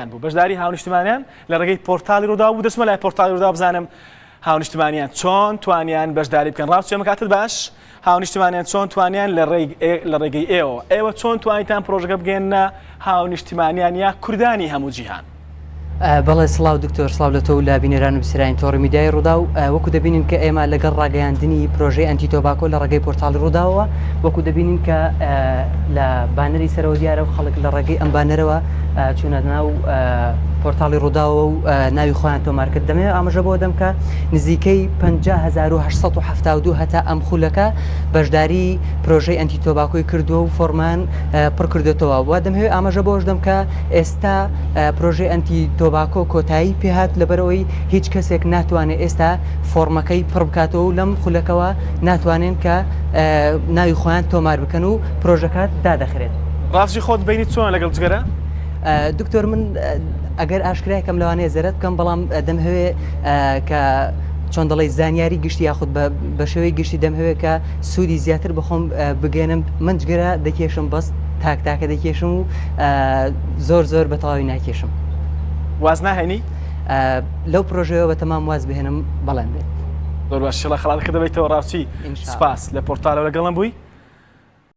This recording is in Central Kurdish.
بوو بەشداری هاونیشتمانیان لە ڕێگەی پۆرتاڵی ڕووداو بوو دەچمە لای پۆرتاڵی ڕووداو بزانم هاونیشتمانیان چۆن توانیان بەشداری بکەن ڕاست چێمە کاتت باش هاونیشتمانیان چۆن توانیان لە لە ڕێگەی ئێوە ئێوە چۆن توانیتان پرۆژەکە بگەێنە هاونیشتمانیان یا کوردانی هەموو جیهان بەڵێ سڵاو دکتۆر سڵاو لە تۆ و لە بینەران و بیسەرانی تۆڕی میدیای ڕووداو وەکو دەبینین کە ئێمە لەگەڵ ڕاگەیاندنی پرۆژەی ئەنتی تۆباکۆ لە ڕێگەی پۆرتاڵی ڕووداوەوە وەکو دەبینین کە لە بانەری سەرەوە دیارە و خەڵک لە ڕێگەی ئەم بانەرەوە چوونە ناو پۆرتاڵی ڕووداوە و ناوی خۆیان تۆمار کرد دەمەوێت ئاماژە بۆ دەم کە نزیکەی 50872 هەتا ئەم خولەکە بەشداری پرۆژەی ئەنتی تۆباکۆی کردووە و فۆرمان پڕ کردوێتەوە و دەمهەوێت ئاماژە بۆش دەم کە ئێستا پرۆژەی ئەنتی تۆباکۆ کۆتایی پێهات لەبەرئەوەی هیچ کەسێک ناتوانێت ئێستا فۆڕمەکەی پڕ بکاتەوە و لەم خولەکەوە ناتوانێن کە ناوی خۆیان تۆمار بکەن و پرۆژەکە دادەخرێت. ڕاستی خۆت بینیت چۆنە لەگەڵ جگەرە؟ دکتۆر من ئەگەر ئاشکرای کەم لەوانەیە زەرەد بکەم بەڵام دەمهەوێ کە چۆن دەڵێی زانیاری گشتی یاخود بە شێوەی گشتی دەمهەوێ کە سوودی زیاتر بەخۆم بگەێنم من جگەرە دەکێشم بەس تاک تاکە دەکێشم و زۆر زۆر بە تەواوی ناکێشم. واز ناهێنی؟ لەو پرۆژەیەوە بە تەمام واز بهێنم بەڵێن بێت. زۆر باش ئیشەڵا خەڵاتەکە دەبەیتەوە ڕاوچی سوپاس لە پۆرتالەوە لەگەڵم بووی.